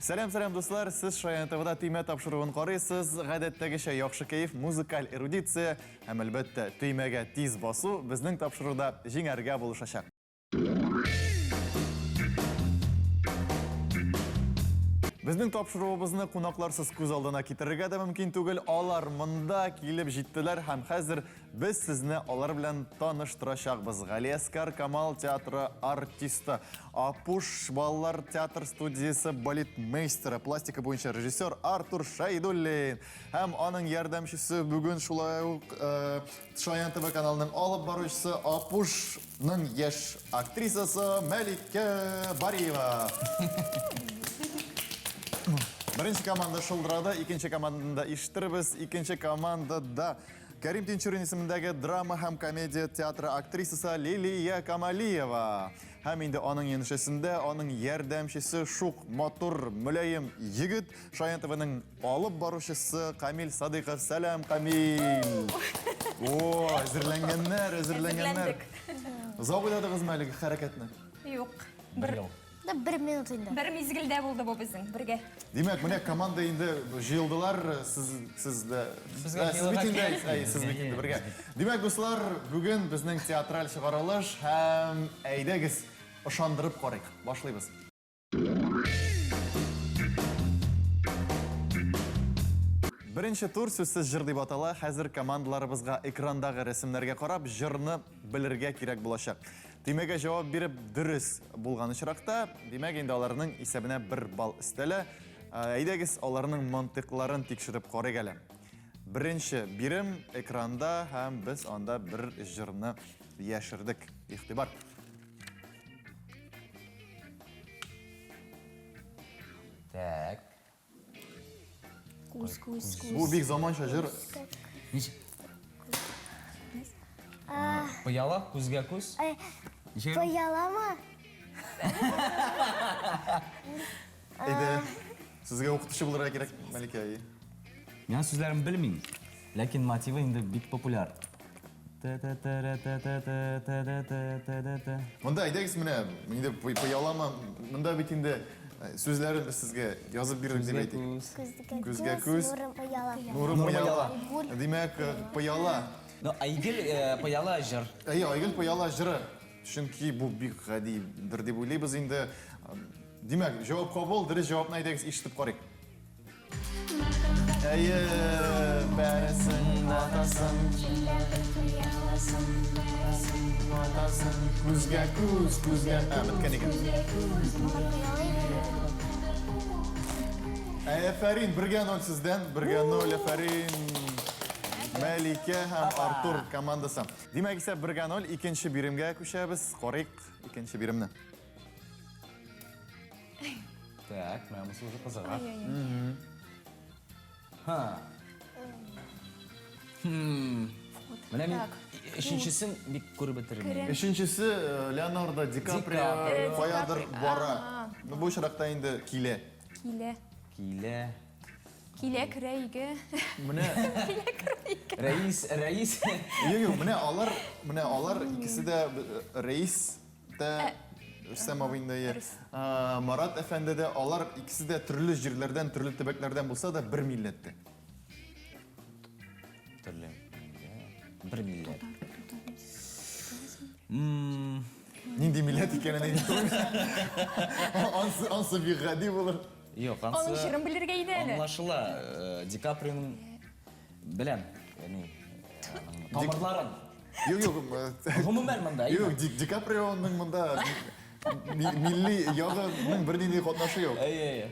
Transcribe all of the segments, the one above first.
Сәлам, сәлам, дуслар! Сез Шаян ТВда Төймә тапшыруын карыйсыз. Гадәттәгечә яхшы кәеф, музыкаль эрудиция һәм, әлбәттә, төймәгә тиз басу безнең тапшыруда җиңәргә булышачак. Безнең тапшыруыбызны кунакларсыз күз алдына китерергә дә мөмкин түгел. Алар монда килеп җиттеләр һәм хәзер без сезне алар белән таныштырачакбыз. Галиәскар Камал театры артисты, Апуш балалар театр студиясе балетмейстеры, пластика буенча режиссер Артур Шәйдуллин һәм аның ярдәмчесе бүген шулай ук э, Шаян ТВ каналының алып баручысы Апуш Ның яшь актрисасы Мәликә Бариева. Беренче команда шылдырады, икенче команданы да ишеттербез. Икенче командада Кәрим Тинчурин исемендәге драма һәм комедия театры актрисасы Лилия Камалиева. Һәм инде аның янәшәсендә аның ярдәмчесе шук, матур, мөлаем егет Шаян ТВның Алып баручысы Камил Садыйков. Сәлам, Камил! О, әзерләнгәннәр, әзерләнгәннәр. Озак уйладыгызмы әлеге хәрәкәтне? Юк. Бер ел. Да бер минут инде. Бер мизгелдә булды бу безнең бергә. Димәк, менә команда инде җыелдылар, сез сез дә Безгә сез бит инде, кирәк. сез бит инде бергә. Димәк, дуслар, бүген безнең театраль чыгарылыш һәм әйдәгез ышандырып карыйк. Башлыйбыз. Беренче тур сүзсез җыр дип атала. Хәзер командаларыбызга экрандагы рәсемнәргә карап җырны белергә кирәк булачак. Төймәгә җавап биреп дөрес булган очракта, димәк инде аларның исәбенә бер балл өстәлә. Әйдәгез, аларның мантыйкларын тикшереп карыйк әле. Беренче бирем экранда һәм без анда бер җырны яшердек. Игътибар! Так. Күз, күз, күз. Бу бик заманча җыр. Ничек? Пыяла, күзгә күз. Ничек? Пыяламы? Әйдә. Сезгә укытучы булырга кирәк, Мәликә. Мин сүзләрен белмим, ләкин мотивы инде бик популяр. Монда әйдәгез менә, инде пыяламы, монда бит инде э, сүзләрен без сезгә язып бирдек дип әйтик. Күзгә күз. Нурым пыяла. Нурым пыяла. Димәк, э, пыяла. Ну, Айгөл э, пыяла җыр. Әйе, Айгөл пыяла җыры. Чөнки бу бик гадидер дип уйлыйбыз инде. Димәк, җавап кабул, дөрес җавапны әйдәгез ишетеп карыйк. Әйе, бәрәсең, ватасың. Ватасың. Күзгә күз, күзгә. Ә, беткән икән. Әфәрин, бергә ноль сездән, бергә ноль, әфәрин. Мәликә һәм Артур командасы. Димәк исә бергә ноль, икенче биремгә күчәбез. Карыйк икенче биремне. Так, менә монысы уже кызыграк. Ха. Хм. Менә мин өченчесен бик күреп бетермим. Өченчесе э, Леонардо Ди Каприо Каприо. каядыр бара. Ну, бу очракта инде килә. Килә. Килә. Килә керә өйгә. Менә Килә керә өйгә. Рәис, рәис. Юк, юк, менә алар, менә алар икесе дә э, рәис Тә Рөстәм абый инде, Марат әфәнде дә, алар икесе дә төрле җирләрдән, төрле төбәкләрдән булса да, бер милләттә. Төрле бер милләт. Нинди милләт икәнен әйтеп тормыйм. Ансы, ансы бик гади булыр. Юк, ансы. Аның җырын белергә иде әле. Аңлашыла, Ди Каприоның беләм, яни тамырларын. Юк, юк. Гомумән монда. Юк, Ди Каприоның монда милли ягының бернинди катнашы юк. Әйе, әйе.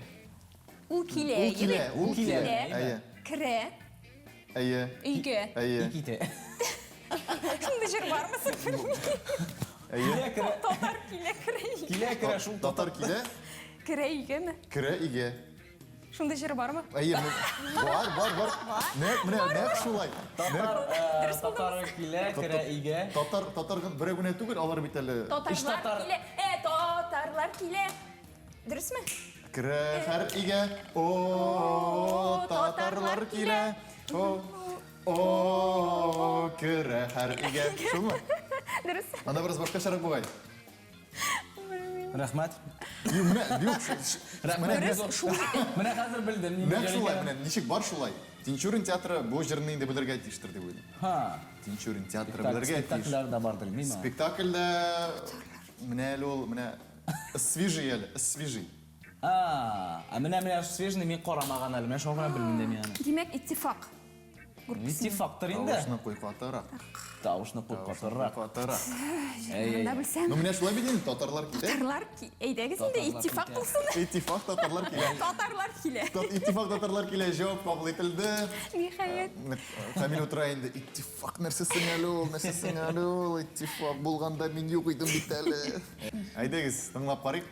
Ул килә. Ул килә, ул килә. Әйе. Керә. Әйе. Өйгә. Әйе. Китә. Шундый җыр бармы соң? Әйе. Килә керә. Татар килә керә өйгә. Килә керә шул татар килә. Керә өйгәме? Керә өйгә. Шундый җыр бармы? Әйе, бар, бар, бар. Нәкъ менә, нәкъ шулай. Татар, э, татар килә, керә өйгә. Татар, татар берәү генә түгел, алар бит әле. Татарлар килә, э, татарлар килә. Дөресме? Керә һәр өйгә. О, татарлар килә. О, о, керә һәр өйгә. Шулмы? Дөрес. Анда бераз башкачарак бугай. Белмим. Рәхмәт. Юк, менә, юк. Рәхмәт. Менә хәзер белдем. Нәкъ шулай, менә ничек бар шулай. Тинчурин театры бу җырны инде белергә тиештер дип уйлыйм. Ха. Тинчурин театры белергә тиеш. Спектакльләр дә бардыр, мин. Спектакльдә менә әле ул, менә свежий әле, свежий. А, ә менә менә свежий мин карамаган әле. Менә шуңа күрә белмим дә мин аны. Димәк, иттифак. Иттифактыр инде. Тавышны куй катырак. Тавышны куй катырак. Катырак. Җырында белсәм. Ну менә шулай бит инде, татарлар килә. Татарлар, әйдәгез инде, иттифак булсын. Иттифак татарлар килә. Татарлар килә. Иттифак татарлар килә, җавап кабул ителде. Ниһаять. Камил утыра инде, иттифак нәрсәсең әле ул, нәрсәсең әле ул, иттифак булганда мин юк идем бит әле. Әйдәгез, тыңлап карыйк.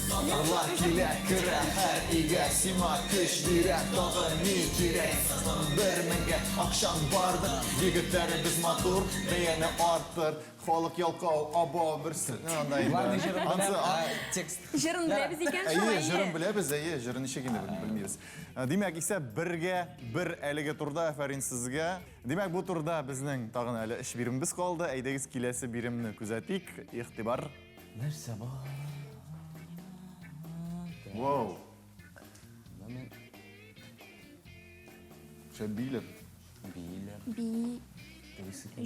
Татарлар килә, керә һәр өйгә, сиңа көч бирә, тагы ни кирәк? Бер меңгә акчаң бардыр, егетләребез матур, бәяне арттыр, халык ялкау, абау, берсе. Анда инде. Главный җырын Ансы, беләм, а- ә, текст. Җырын беләбез икән, Әйе, шулай. җырын беләбез, әйе, җырын ничек инде белмибез. Димәк, исә бергә бер әлеге турда, афәрин сезгә. Димәк, бу турда безнең тагын әле өч биремебез калды. Әйдәгез, киләсе биремне күзәтик. Игътибар. Нәрсә бар? Вау. Шәп бииләр. Бииләр. Би.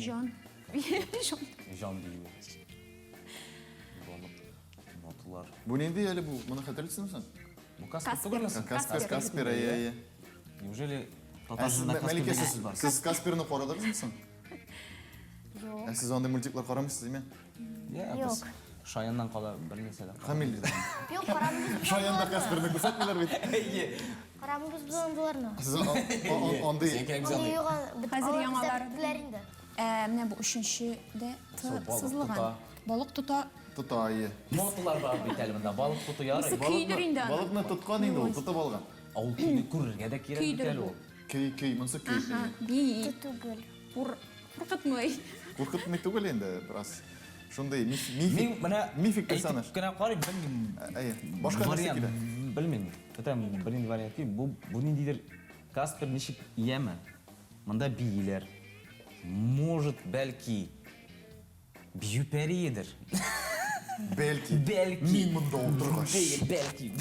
Җан. Җан. Җан биюе. Балык. Ноталар. Бу нинди әле бу? Моны хәтерлисеңме соң? Бу Каспер түгелме соң? Каспер, Каспер, әйе, әйе. Неужели Ә татар сез, җырына Каспер Мәликә, дигән сез, сүз бар? сез Касперны карадыгызмы соң? Юк. Ә сез андый мультиклар карамыйсыз, димә? Я, Юк. без Шаяннан кала бер нәрсә дә. Камил. Юк, карамыйбыз без Шаянда андыйларны. Касперны күрсәтмиләр бит. Әйе. Карамыйбыз без андыйларны. Сез андый Син Андый юк, бит Хәзер алар бездә яңалары. беттеләр инде. Ә, менә бу өченче дә Т Сол, балык сызылган. тота. Балык тота. тота, әйе. Ноталар бар бит әле монда. Балык тоту ярый. Бусы көйдер инде аны. Балыкны тоткан инде ул, тотып алган. Ә ул көйне күрергә дә кирәк бит Көйдер әле бу. ул. Көй, көй, монысы көй. Ага, би. Түгел. Кур, куркытмый. Куркытмый түгел инде, бераз. Шундый миф, мифик, Мин менә мифик персонаж. әйтеп кенә карыйм, белмим. Әйе. Башка нәрсә Вариант килә. белмим. Бөтен бер нинди вариант килми. Бу бу ниндидер Каспер ничек ияме? Монда бииләр. Может, бәлки бию пәриедер. Бәлки. Бәлки. Мин монда утыргач. Бәй- Бәлки.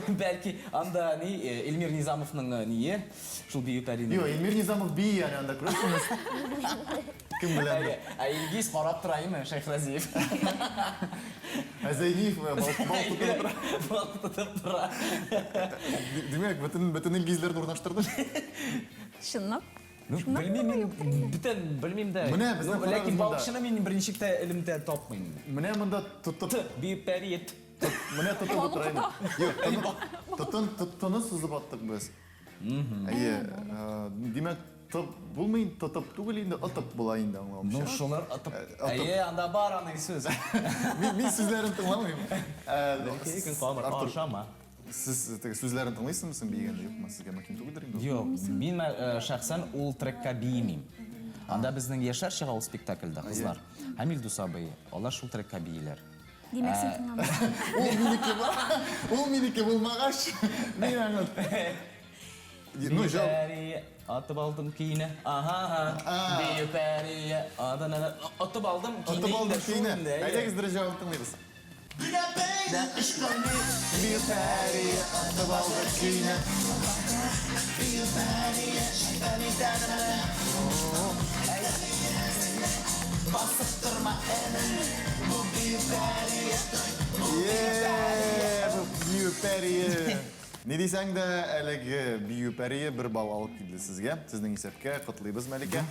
Бәлки анда ни э, Эльмир Низамовның э, ние шул бию пәрине. Юк, Эльмир Низамов бии әле анда, күрәсеңме? Кем белә? Әйе, Ә Илгиз карап тора име, Шәйхразиев. Ә Зәйниев э, балык балык тотып утыра. Балык тотып тора. Димәк, бөтен бөтен Илгизләрне урнаштырды. Чынлап. Ну, белмим мин, бүтән белмим дә. Менә безнең Ну, ләкин карагыз монда. балыкчыны мин берничек тә элемтә тапмыйм. Менә монда тотып, Т, бию пәрие. менә тотып утыра инде. Юк, тотын, тотыны сызып аттык без. Әйе, э, димәк, тып булмый, тотып түгел инде, ытып була инде аңлавымча. Ну, шулар атып. Э, атып. Әйе, анда бар аның сүз. Мин мин сүзләрен тыңламыйм. Э, Икән камыр Артур, ашама. Сез теге сүзләрен тыңлыйсызмы соң биегәндә, юкмы? Сезгә мөмкин түгелдер инде. ул? Юк, мин э, шәхсән ул трекка биемим. Анда безнең яшьләр чыга ул спектакльдә, кызлар. Һәм Илдус абый, алар шул трекка бииләр. Димәк, син тыңламыйсың. Ул минеке ба- Ул минеке булмагач, мин аңа. Ну, җавап. Пәрие, атып алдым көйне. Ага, бию пәрие, адана атып алдым көйне. Атып алдым инде, шул көйне. инде, әйе. Әйдәгез дөрес җавабын тыңлыйбыз. Бию пәрие, атып алдым көйне. Е, бу бию пәрие. Ни дисәң дә, әлеге бию пәрие бер балл алып килде сезгә. Сезнең исәпкә котлыйбыз, Мәликә.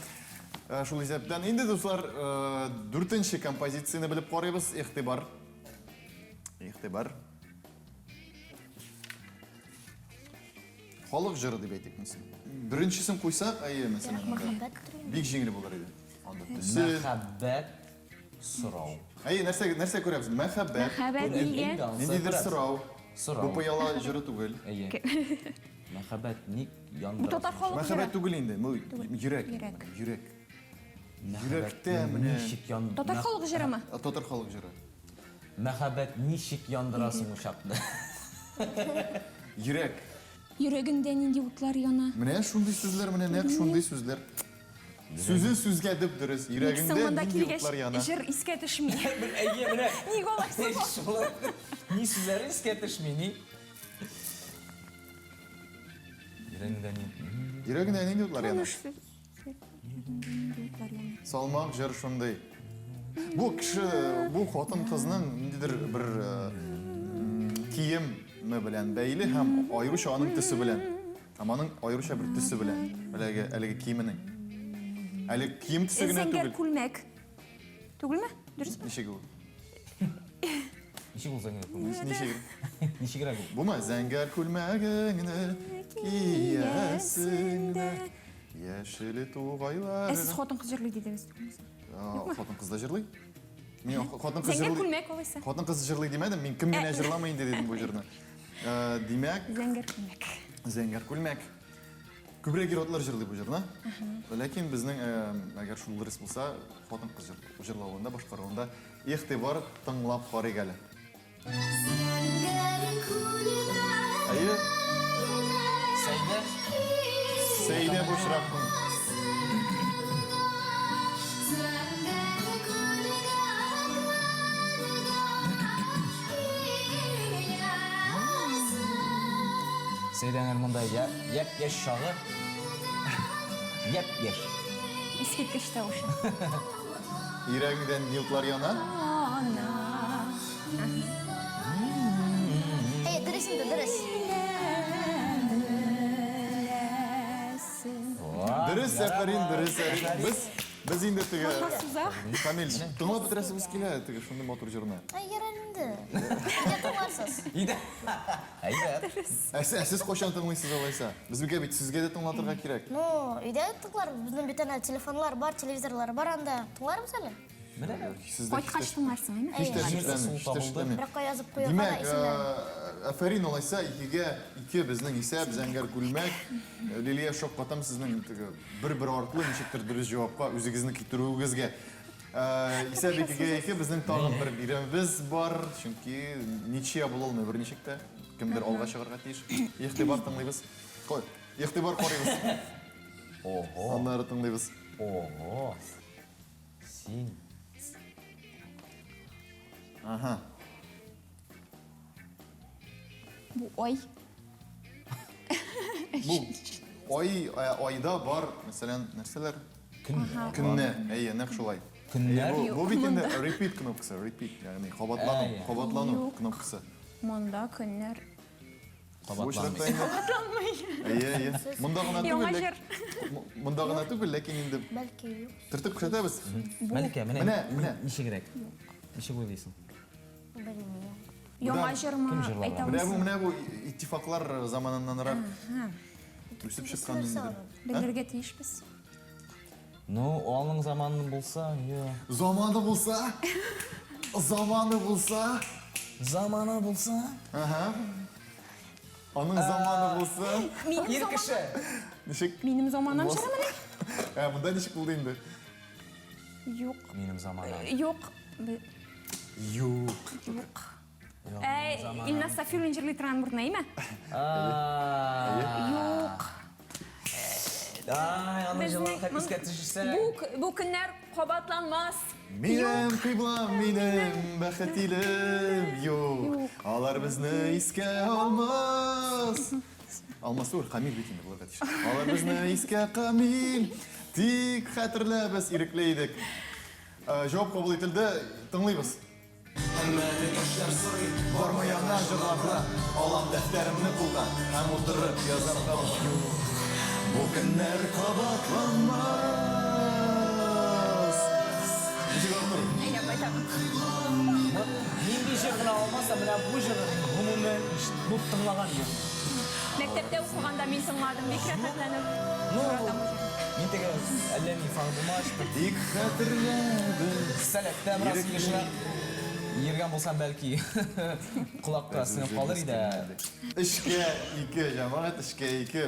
Э, Шул исәптән инде, дуслар, э, дүртенче композицияне белеп карыйбыз. Игътибар. Игътибар. Халык җыры дип әйтик мисен. Беренчесен куйсак, әйе, мәсәлән, анда Мәхәббәт турында. бик җиңел булыр иде. Анда төсе. Мәхәббәт сорау. Әйе, нәрсә нәрсә күрәбез? Мәхәббәт. Мәхәббәт нигә? Инде анысы Ниндидер күрәбез. сорау. Сорау. Бу пыяла җыры түгел. Әйе. Мәхәббәт ник Бу яндыра? татар халык җыры. Мәхәббәт түгел инде, бу йөрәк. Йөрәк. Йөрәк. Йөрәктә менә Ничек ян... Татар халык җырымы? Ә, Татар халык җыры. Мәхәббәт ничек яндыра соң учакны? Йөрәк. Йөрәгеңдә нинди утлар яна? Менә шундый сүзләр, менә нәкъ шундый сүзләр. Сүзе сүзгә дөп дөрес. Ник соң Йөрәгеңдә монда нинди килгәч утлар яна? җыр искә төшми? Әйе, менә. Ник алай соң? Шулай. Ни сүзләре искә төшми, ни? Йөрәгеңдә ни? Йөрәгеңдә нинди утлар яна? Таныш сүз. Утлар яна. Салмак җыр шундый. Бу кеше, бу хатын-кызның ниндидер бер э, киеме белән бәйле һәм аеруча аның төсе белән. Һәм аның аеруча бер төсе белән, әлеге әлеге киеменең. Әле кием төсе генә Зәңгәр түгел. күлмәк. Түгелме? Дөресме? Ничек ул? Ничек ул зәңгәр күлмәк? Ничек? Ничегрәк ул? Бумы? Зәңгәр күлмәгеңне киясең дә, яшел тугайлар. Ә сез хатын-кыз җырлый дидегез. Хатын-кыз да җырлый. Мин хатын-кыз Зәңгәр җырлый. күлмәк алайса. Хатын-кыз җырлый димәдем, мин кем генә җырламый инде дидем бу җырны. Димәк, Зәңгәр күлмәк. Зәңгәр күлмәк. Күбрәк ир-атлар җырлый бу җырны. Ләкин безнең, әгәр шул дөрес булса, хатын-кыз җырлавында, башкаруында игътибар тыңлап карыйк әле. Әйе. Сәйдә. Сәйдә бу очракның. Сәйдәнең монда япь-яшь чагы. Япь-яшь. Искиткеч тавышы. Йөрәгеңдән ни утлар яна? Ана. Әйе, дөрес инде, дөрес. Дөрес, Афәрин, дөрес, Афәрин. Без без инде теге Суза. Камил, тыңлап бетерәсебез килә теге шундый матур җырны. Ай, ярар инде. Өйдә тыңларсыз. Өйдә. Әйбәт. Ә сез, ә сез кайчан тыңлыйсыз алайса? Безгә бит сезгә дә тыңлатырга кирәк. Ну, өйдә тыңларбыз. Безнең бит әнә телефоннар бар, телевизорлар бар анда. Тыңларбыз әле. Менә. Сез дә Кайткач тыңларсың, әйме? Һич тә Әйе. шикләнмим, һич тә шикләнмим. Берәүкә язып куярга да Димәк, исемнәрен. афәрин алайса, икегә ике безнең исәп, зәңгәр күлмәк. Лилия, шаккатам сезнең теге бер-бер артлы ничектер дөрес җавапка үзегезне китерүегезгә. Исәп икегә ике, безнең тагын бер биремебез бар, чөнки ничья була алмый берничек тә. Кемдер алга чыгарга тиеш. Игътибар тыңлыйбыз. Кой, игътибар карыйбыз. Ого. Аннары тыңлыйбыз. Ого. Син. Ага. Бу ай. Бу ай, айда бар, мәсәлән, нәрсәләр? Көннәр. Көннәр. Әйе, нәкъ шулай. Көннәр? Әйе, бу, бу бит инде repeat кнопкасы, repeat, ягъни кабатлану, Әйе. кабатлану Юк. кнопкасы. Монда көннәр Бу очракта Кабатланмый. инде. кабатланмый. Әйе, әйе. Монда гына Яңа түгел, җыр. ләк- монда гына түгел, ләкин инде Бәлки юк. төртеп күрсәтәбез. Мәликә, менә Менә, менә. ничегрәк? Ничек уйлыйсың? Белмим. Яңа җырмы? Кем җырлаган? Әйтә Менә бу, алмыйсың. менә бу иттифаклар заманыннанрак үсеп чыккан ниндидер. Белергә тиешбез. Ну, аның заманы булса, я. Заманы булса, заманы булса, Заманы булса. Ага. Аның заманы булса, Минем Ир заман- кеше. ничек? Минем заманам Бос- җырымыни? Ә, монда ничек булды инде? Юк. Минем заманам. Юк. Юк. Юк. Ә, Илназ Сафиуллин җырлый торган бурны, әйме? Юк. Ай, аның Безнең җырларын хәтта искә төшерсә. Бу бу көннәр кабатланмас. Минем кыйблам, минем бәхет илем юк. Алар безне искә алмас. Алмас түгел, Камил бит инде булырга тиеш. Алар безне искә Камил. Тик хәтерләбез, ирекле идек. Җавап кабул ителде, тыңлыйбыз. Әмма яшьләр сорый, бармы яңа җырларда? Алам дәфтәремне кулга һәм утырып язам кабат. Юк, бу көннәр кабатланмас. Ничек Артур? Әйдә, кайтабыз. Нинди җыр гына алмаса, менә бу җырны гомумән ишетеп тыңлаган юк. Мәктәптә укыганда мин тыңладым, бик рәхәтләнеп. Ну, Яратам бу җырны. мин теге әллә ни фан булмагач, Тик хәтерләбез. Сәләттә бераз ешрак йөргән булсам, бәлки колакка сеңеп калыр иде. Өчкә ике, җәмәгать, өчкә ике.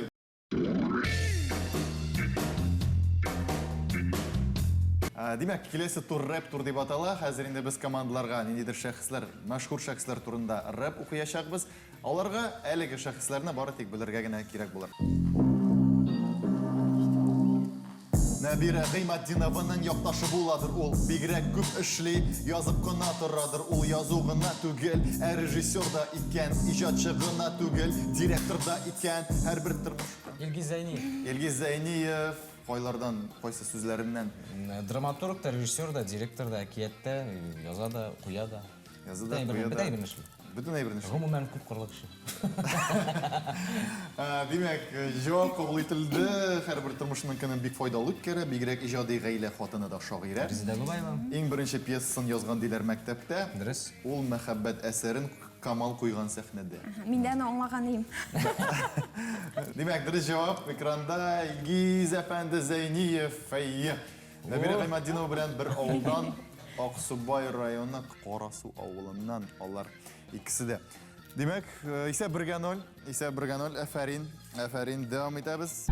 Димәк, киләсе тур рэп тур дип атала. Хәзер инде без командаларга ниндидер шәхесләр, мәшһүр шәхесләр турында рэп укыячакбыз. Аларга әлеге шәхесләрне бары тик белергә генә кирәк булыр. Нәбирә Гыйматдинованың якташы буладыр ул. Бигрәк күп эшли, язып кына торадыр. Ул язу гына түгел, ә режиссер да икән, иҗатчы гына түгел, директор да икән. Һәрбер тормыш. Илгиз Зәйниев. Илгиз Зәйниев кайлардан, кайсы сүзләреннән? Драматург та, режиссер да, директор да, әкият тә, яза да, куя да. Яза да, куя да. Бөтен әйберне эшли. Бөтен әйберне эшли. Гомумән, күп кырлы кеше. Димәк, җавап кабул ителде. Һәрбер тормышының көнен бик файдалы үткәрә. Бигрәк иҗади гаилә хатыны да шагыйрә. Резеда Гобәева. Иң беренче пьесасын язган диләр мәктәптә. Дөрес. Ул мәхәббәт әсәрен Камал куйган сәхнәдә. Мин дә аны аңлаган идем. Димәк, дөрес җавап экранда Илгиз әфәнде Зәйниев. Әйе. Нәбирә Гыйматдинова белән бер авылдан, Аксубай районы Карасу авылыннан алар икесе дә. Димәк, э, исәп бергә ноль, исәп бергә ноль. Әфәрин, әфәрин, дәвам итәбез.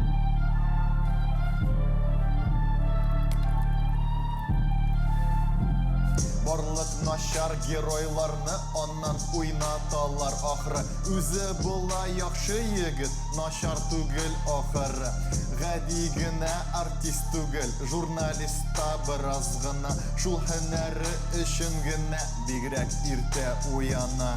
Барлык начар геройларны аннан уйнаталар ахры. Үзе була яхшы егет, начар түгел ахыры. Гади генә артист түгел, журналист та бераз гына. Шул һөнәре өчен генә бигрәк иртә уяна.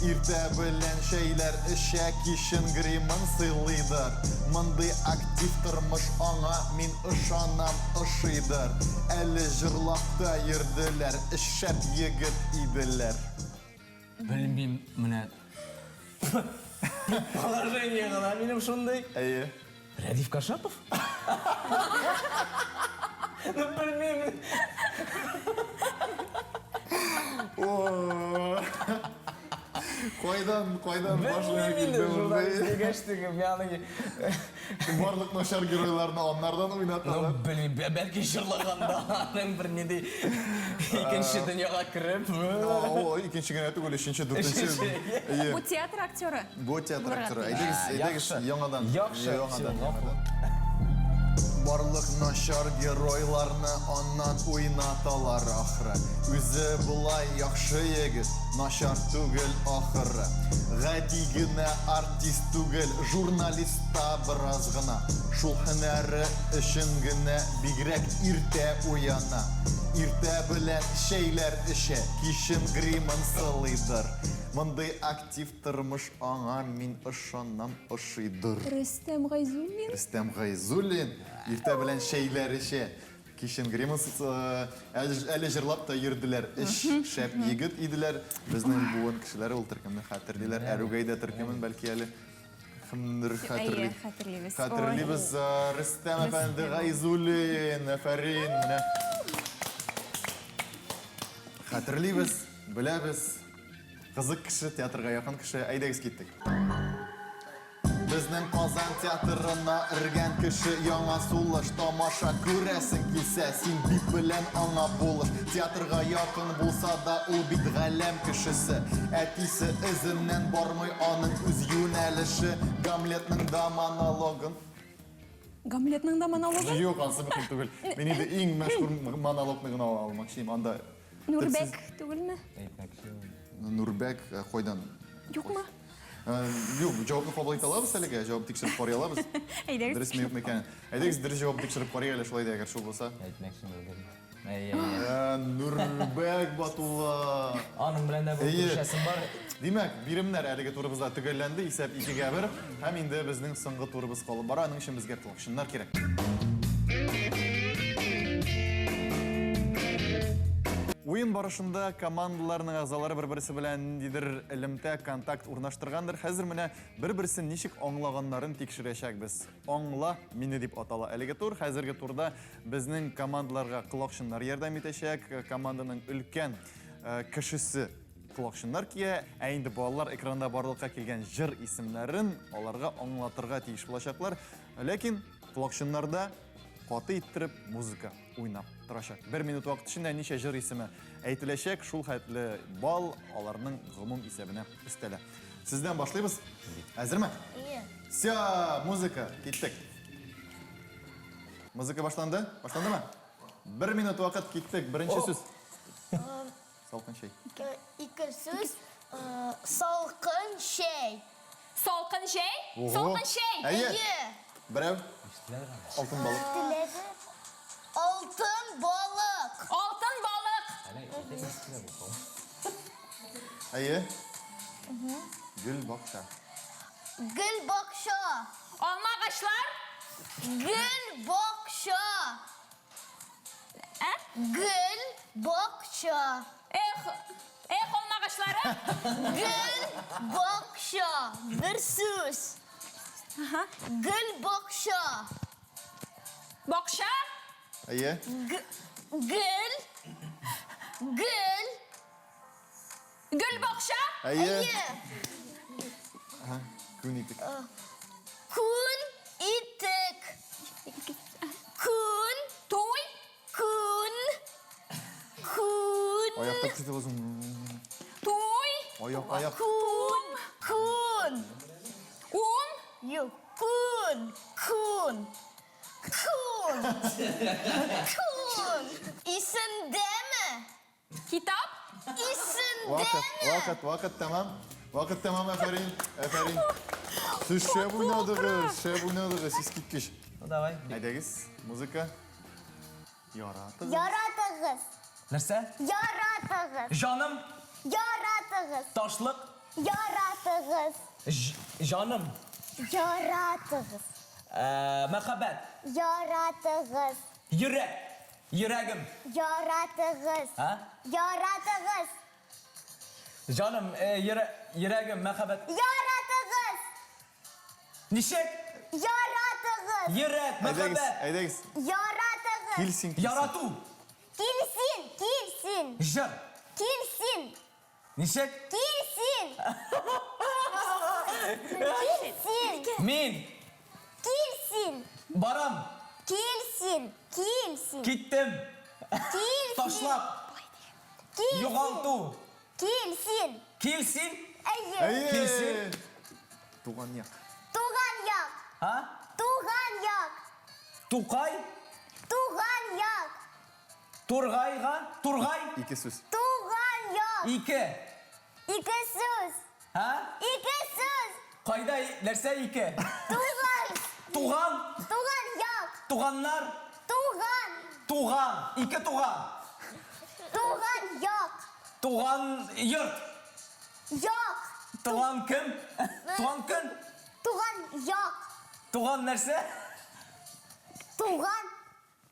Иртә белән чәйләр эчә, кичен гримын сыйлыйдыр. Мондый актив тормыш аңа, мин ышанам, ошыйдыр. Әле җырлап та йөрделәр, шәп егет иделәр. Белмим, менә предположение гына минем шундый. Әйе. Рәдиф Кашапов? Ну, белмим. Кайдан, кайдан башыңа Белмим инде, килде журналист мондый? дигәч теге, ягъни Барлык начар геройларны аннардан Ну, уйнаталар. белмим, бәлки җырлаганда аның бер нинди икенче дөньяга кереп. О, икенче генә түгел, өченче, дүртенче. Әйе. Бу театр актеры. Бу театр Булырга актеры. тиеш. Әйдәгез, әйдәгез, Яхшы. яңадан. Яхшы, Яңадан, всё, яңадан. Барлык начар геройларны аннан уйнаталар ахры. Үзе болай яхшы егет, начар түгел ахыры. Гади генә артист түгел, журналист та бераз гына. Шул һөнәре өчен генә бигрәк иртә уяна. Иртә белән чәйләр эчә, кичен гримын сылыйдыр. Мондый актив тормыш аңа, мин ышанам, ошыйдыр. Рөстәм Гайзуллин. Рөстәм Гайзуллин иртә белән чәйләр эчә, кичен гримын әле җырлап та йөрделәр. Өч шәп егет иделәр. Безнең буын кешеләре ул төркемне хәтерлиләр. Әрүгәйдә төркемен бәлки әле кемдер хәтерли. Әйе, хәтерлибез. Хәтерлибез. Рөстәм әфәнде Гайзуллин, афәрин. Менә. Хәтерлибез, беләбез. Кызык кеше, театрга якын кеше. Әйдәгез киттек. Безнең Казан театрына өргән кеше яңа сулыш, тамаша күрәсең килсә, син бит белән аңа булыш. Театрга якын булса да, ул бит галәм кешесе. Әтисе эзеннән бармый аның үз юнәлеше. Гамлетның да монологын. Гамлетның да монологы? Юк, ансы мөһим түгел. Мин инде иң мәшһүр монологны гына ала алмакчы идем. Анда Нурбәк түгелме? Әйтмәкче. Нурбәк кайдан? Юкмы? Юк, җавапны кабул итә алабыз әлегә, җавап тикшереп карый алабыз. Әйдәгез. Дөресме, юкмы икәнен. Әйдәгез, дөрес җавап тикшереп карыйк әле шулай да, әгәр шул булса. Әйтмәкче булдым. Әй, әй, әй. Нурбәк Батулла. Аның белән дә бер Әйе. күрешәсем бар. Димәк, биремнәр әлеге турыбызда төгәлләнде, исәп 2-гә 1. Һәм инде безнең соңгы турыбыз калып бара, аның өчен безгә колакчыннар кирәк. Уен барышында командаларның әгъзалары бер-берсе белән ниндидер элемтә, контакт урнаштыргандыр. Хәзер менә бер-берсен ничек аңлаганнарын тикшерәчәкбез. Аңла мине дип атала әлеге тур. Хәзерге турда безнең командаларга колакчыннар ярдәм итәчәк. Команданың өлкән э, кешесе колакчыннар кия, ә инде балалар экранда барлыкка килгән җыр исемнәрен аларга аңлатырга тиеш булачаклар. Ләкин колакчыннарда каты иттереп музыка уйнап торачак. Бер минут вакыт эчендә ничә җыр исеме әйтеләчәк, шул хәтле балл аларның гомум исәбенә өстәлә. Сездән башлыйбыз. Әзерме? Ие. Всё, музыка, киттек. Музыка башланды? Башландымы? Бер минут вакыт, киттек. Беренче сүз. Салкын чәй. Ике сүз. Салкын чәй. Салкын чәй? Ого. Салкын чәй! Әйе. Әйе. Берәү. Алтын балык. Теләде. Әйе. Гөл бакча. Гөл бакча. Алма агачлар. Гөл бакча. Ә? Гөл бакча. Эх, эх, алма агачлары. Гөл бакча. Бер сүз. Гөл бакча. Бакча. Әйе. Гөл. Гөл. Гөл бакча. Әйе. Әйе. Ага, Күн итек. Күн итек. Күн. Туй. Күн. Күн. Аякта күрсәтеп булсын. Туй. Аяк, аяк. Күн. Күн. Ун. Юк. Күн. Күн. Күн. Күн. Исендәме? Китап. Вакыт, Исендәме? вакыт, вакыт тәмам. Вакыт тәмам, афәрин, афәрин. Сез шәп уйнадыгыз, шәп уйнадыгыз, искиткеч. Ну давай. Әйдәгез, музыка. Яратыгыз. Яратыгыз. Нәрсә? Яратыгыз. Җаным, Яратыгыз. ташлык, Яратыгыз. ж- җаным, Яратыгыз. э, мәхәббәт, Яратыгыз. йөрәк, йөрәгем. Яратыгыз. А? Яратыгыз. Җаным, э, йөрә- йөрәгем, мәхәббәт. Яратыгыз. Ничек? Яратыгыз. Йөрәк, Әйдәгез, мәхәббәт, әйдәгез. Яратыгыз. Килсен, килсен. ярату, Килсен, килсен. җыр. Килсен, Ничек? килсен. Килсен, Мин килсен. барам, Килсен, килсен. киттем, Килсен. ташлап, Килсен. югалту. Килсен. Килсен, Әйе. Әйе. Килсен. Туган як. Туган як. а? Туган як. Тукай, Туган як. Тургайга, Тургай, Ике сүз. Туган як. ике. Ике сүз. А? Ике сүз. Кайда, нәрсә ике? Туган. Туган, Туган як. туганнар, Туган. туган, ике туган. Туган як. Туган йорт, Як. туган кем? Туган көн, Туган як. туган нәрсә? Туган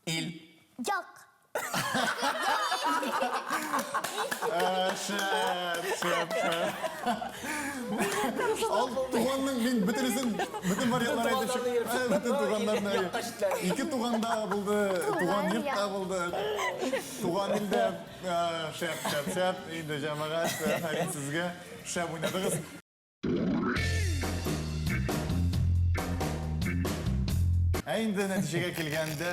Ил. як. Шәп, шәп, шәп. Ал туганның мин бөтенесен, бөтен вариантлар әйтеп чык. Бөтен туганнарны. Якка читләр. Ике туганда булды, туган Туган йортта булды. Туган илдә шәп, шәп, шәп. Инде җәмәгать, афәрин сезгә. Шәп уйнадыгыз. Ә инде нәтиҗәгә килгәндә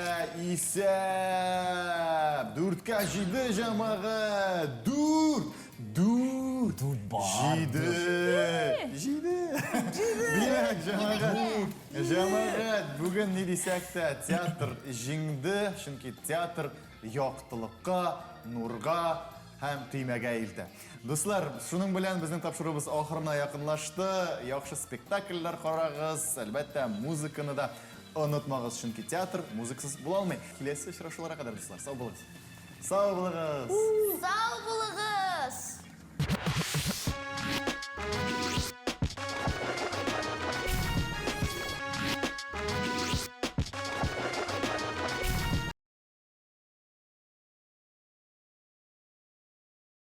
исәп дүрткә җиде җәмәгать. Дүрт, дүрт, җиде, җиде. Димәк, җәмәгать, җәмәгать, бүген ни дисәк тә, театр җиңде, чөнки театр яктылыкка, нурга һәм төймәгә илтә. Дуслар, шуның белән безнең тапшыруыбыз ахырына якынлашты. Яхшы спектакльләр карагыз, әлбәттә, музыканы да онытмагыз, чөнки театр музыкасыз була алмый. Киләсе очрашуларга кадәр, дуслар, сау булыгыз. Сау булыгыз. Сау булыгыз.